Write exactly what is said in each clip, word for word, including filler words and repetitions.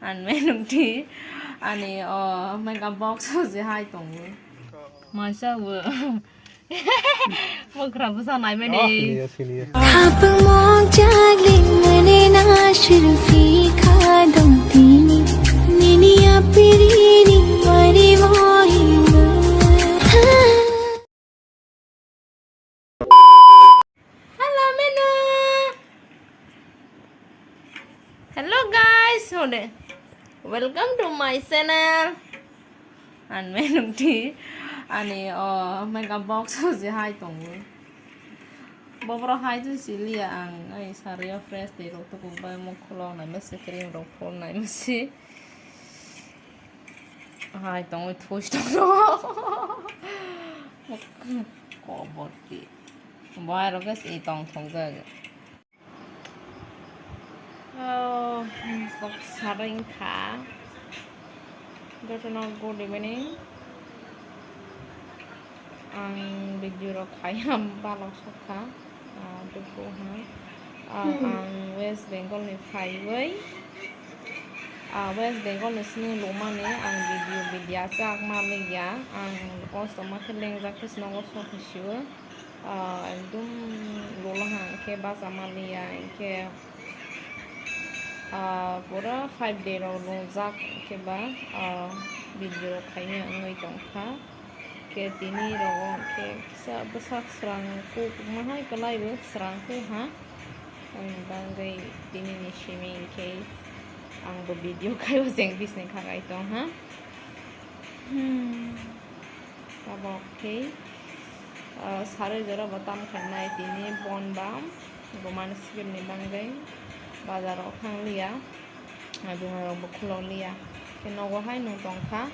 Ang menung di ani o makeup box o je hai tongo. Maisa bo. Mokra bwsa nai mani. Oh, sini ya, sini ya. Thapung mong chagling mane na shilpi kha dong tini. Nini apiri ni mari mo hi mo. Hello, Menu. Hello, guys. Hode. Welcome to my channel. Ang menung di ani o makeup box o je hai tongo. Boboro hai tu siliya ang ai sario fresh de rok tu bai mo khulok nai masi cream rok phul nai masi. Hai tongwi thuis tongno. Kobor ki. Bai rok se tong thong jak. Oh, sok saring kha. Jotono good evening. Ang video rok khai ham balok sokha. Ah, duku ha. Ah, ang West Bengal ni phaiwi. Ah, West Bengal ni sini lomani ang video video chak maliya. Ang kosto ma khe lengjak khe sinogo sokhe sio. Ah, ekdum lolo ha khe basa maliya khe. Ah, pura five day rok lungjak khe ba, ah, video rok khaimya wngwi tongkha. Khe tini rogo khe kisa bwsak srang kuk mahai kwlai bo srang kuk ha. Ani bagwi tini ni simi khe ang bo video khai o jeng bisni khagai tong ha. Hmm. Tabok khe, ah, sarui jora bo tam khainai tini bon bam. Gumani sikirni bagwi bazar o thang liya, dugan rok bo khulok liya. Khe nogo hai nwng tong kha,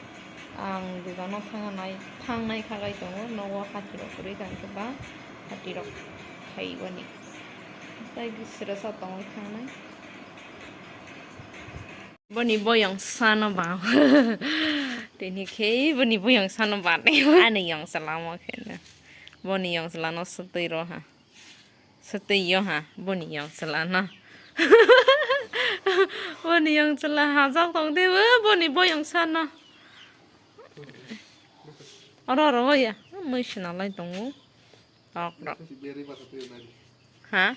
ang dugan o thang nai, thang nai kha gai tongo, nogo hati rok kwrwi tong khe ba hati rok khai boni. Tai srasa tongwi thang nai. Boni boyong sano ba. Tini khe boni boyong sano ba. Ani yong salamo khe. Boni yong salano sutwi ro ha. Sutwi yo ha. Boni yong salano. Boni yong sala ha jak tong de boni boyong sano. Oro oro ya. Mui sina lai tongo. Tok tok. Ha?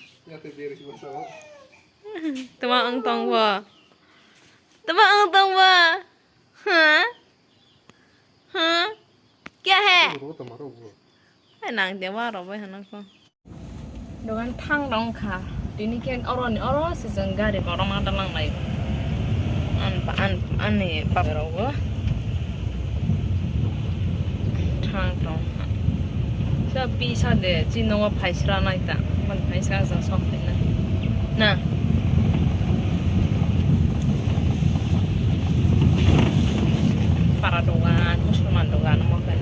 Tama ang tong bo. Tama ang tong bo. Ha? Ha? Kya hai? Ai nang de wa ro bai hana ko. Dogan thang dong kha. Tini khe oro ni oro se jeng gari borok ma dalang lai. An an ani baba rok bo. Thang tong. Sa pisa de chini o phai sra nai ta. Man phai sra jang sok de na. Na. Para dogan, musulman dogan mo khe.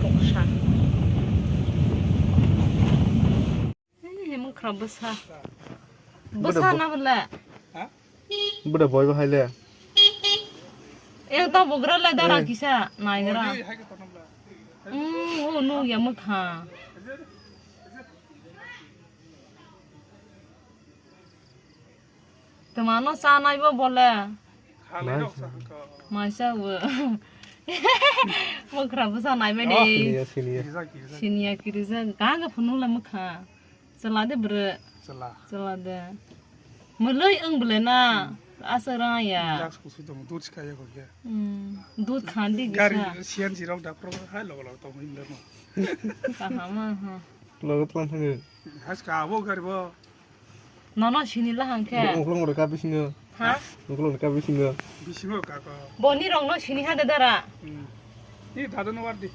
Thoksa. Hemang khra bwsa. Bwsa na bwle. Ha? Bwda boy bahai le. Ek to bugra le dara kisa naigra. Oi, hai ka tonam la. Mm, o no ya mukha. Twmano chanai bo bole. Maisa bo. Mokra bwsa nai mani. Siniya, siniya. Siniya kirija. Kaga phunula mukha. Chwla de bwrwi. Chwla. Chwla de. Mwlwi wng bwle na. Aswk rang ya. Dud khan di gisa. C N G rok daphro hai logo logo tong him demo. Kaham ha. Logo tong thangwi. Has ka abo gari bo. Nono sini la hangkhe. Uklong reka bisingo. Ha? Uklong reka bisingo. Bisingo kako. Boni rongno sini ha de dara. Hmm. Ni dada no wardi.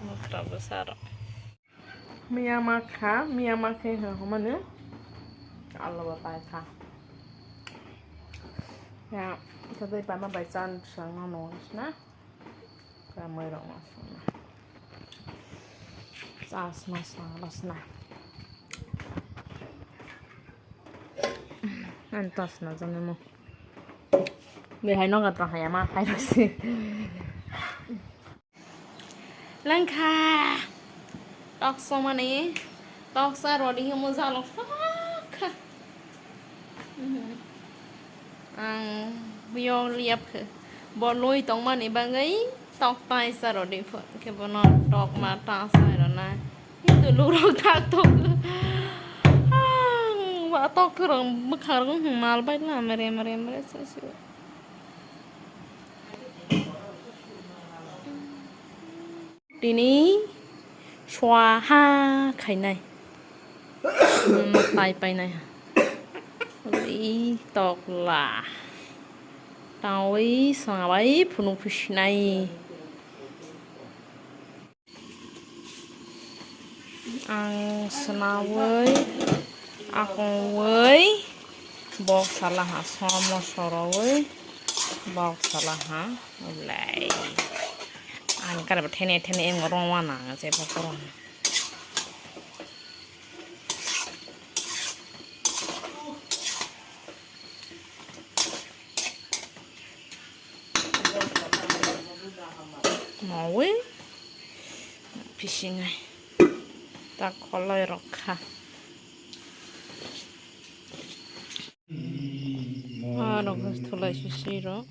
Mokra bwsa ro. Miya ma kha, miya ma khe ha homani. Alo ba pai kha. Ya, tadai pama bai chan sang no no na. Kamai rok ma sona. Chas ma sona, bas na. An tas na jane mo. Be hai no gatra hai ma hai rok si. Langkha. Toksa mani. Toksa rodi himo jalo. Kha. Yong liap khe. Bo loi tongmani bagwi tok tai sa rw di pho. Khe bono tok ma ta sa rw na. Hintu lukrok thak tok. Ang wa tok thurong bwkhak rok mal bai la mere mere mere sa si. Tini swaha khainai. Matai painai. Ui tokla. Tawi swnamwi phunuk phisinai. Ang swnawi, akongwi, bok salaha, somo sorowi, bok salaha, ulai. Ani karba thene thene em rong wana je bok rong. Mawi pisingai ta kholai rok kha. Aro thulai sisi ro.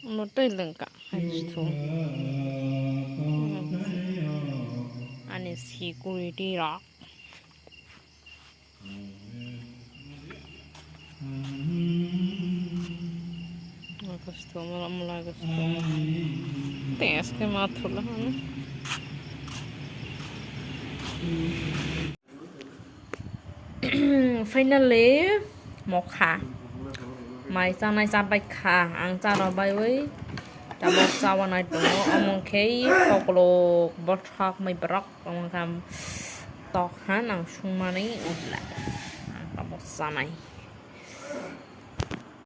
Mo tei lengka hai thu. Ani security rok. Agosto, mula, mula agosto. Tengske ma thula hanu. Finally, mokha. Mai chanai chabai kha. Ang chara baiwi tabok chawanai tongo. Omo khe koklok bothak mai bwrok. Omo khe tok ha nang sungmani utla. Ang tabok chanai.